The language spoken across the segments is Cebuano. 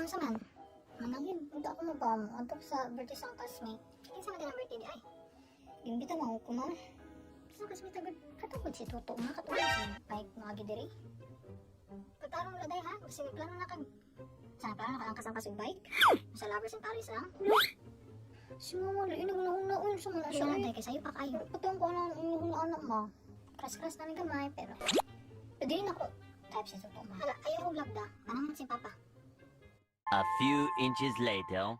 Unsa man? Manangin, punta ako mo ba mo? Antok sa birthday sa classmate. Kinsa man din ang birthday di ay? Gimbita man ko ma. Sa classmate agad katungod si Toto, mga katungod si bike mga gidiri. Pagtarong laday ha, kasi nagplano na kag sa plano na ka ang kasang og bike. Sa Lovers in Paris lang. Si mama, lain ang nauna-un sa mga Siya siya. lang kay sayo pa kayo. Patong ko na ang inyong anak ma. Kras-kras namin gamay pero pwede rin ako type si Toto ma. Hala, ayaw kong lagda. Manangan si Papa. A few inches later.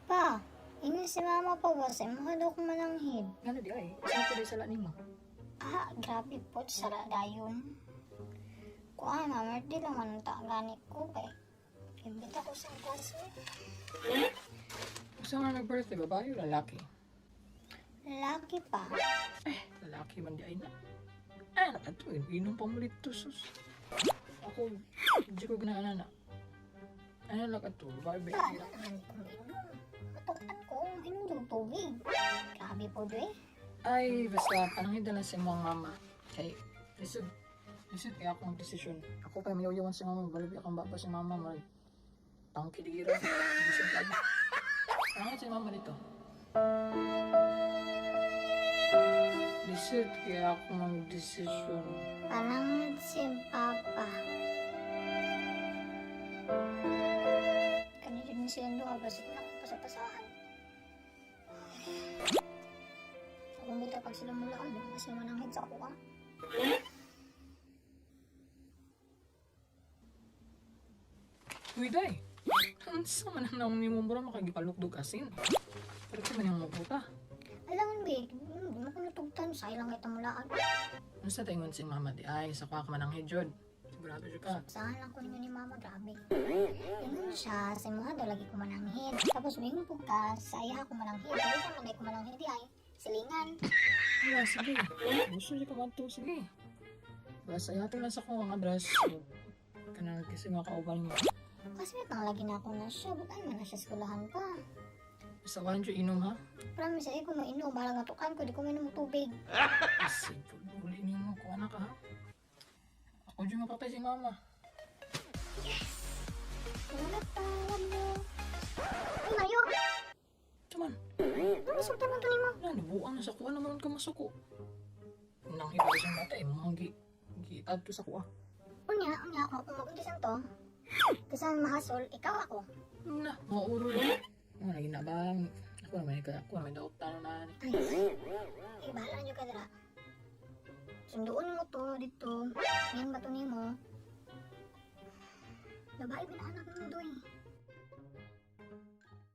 Pa, ingon si Mama pa ba sa imo daw ko mananghid. Ngano di ay? Sa ko di sala nimo. Ah, grabe po, sara dayon. Kuan, ma, birthday lang man ang gani ko kay. Imbita ko sa classmate. Usa nga nag-birthday, babae o lalaki? Laki pa. Eh, lalaki man di ay na. Ah, nakato, inom pa mo dito, sus. Ako, hindi ko ganahan na. Ano lang ato, babae ba? Pa, ano naman kung inom? Matukan ko, inom yung tubig. Grabe po, doy. Ay, basta, panangin na lang sa imong mama. Kay, lisod, lisod kaya akong desisyon. Ako pa mayaw-yawan si mama, balibi akong baba si mama, mag tangki di gira. Lisod lagi. Panangin si mama dito. Lisod kaya ako mag-desisyon. Parang si Papa. Kanina din silang duha, basta na akong pasapasahan. Ako mita pag sila mula, di ba sila mananghid sa ako ah. Uy, day! Ang sa man ang naong ni mo bro, makagipalukdog asin. Pero kaya man yung mabuta. Alangan, babe, hindi mo ko natugtan, sayang lang kita mulaan. Ano sa tingon si mama di ay, sa kwa ka man ang hijod. Sigurado siya ka. Saan lang ko ninyo ni Mama, grabe. Ingon siya, sa imuha daw lagi ko mananghid. Tapos umingon po ka, sa iya ako mananghid. Kaya sa man ko mananghid di ay, silingan. Wala, sige. Gusto niya ka man to, sige. Basta ihatod lang sa kong ang address. Kanang kasi mga kauban mo. Kasi may lagi na ako na siya, ba't ay man na siya eskwelahan pa? Basta walang siya inom ha. Promise, ay ko mainom, bahala nga tukan ko, di ko mainom og tubig. Kasi uli ni mo, kuha na ka ha. Ako dyan mapatay si mama. Wala pa, alam mo. Ay, Mario! Tuman, Ano resulta man to nimo? na, nabuang na sa kuha naman ka masuko. Nang hiba siyang bata eh, mga gi, add to sa kuha. Unya, unya, ako, kung maguntisan to, kasan mahasol, ikaw ako. Na, mga uro na. Mga lagi na ba? Ako naman, ako naman daw tano na. Ay, eh, bahala nyo ka dira. Sunduon mo to dito. Ngayon ba to nimo? Babae ba na anak mo, Doy?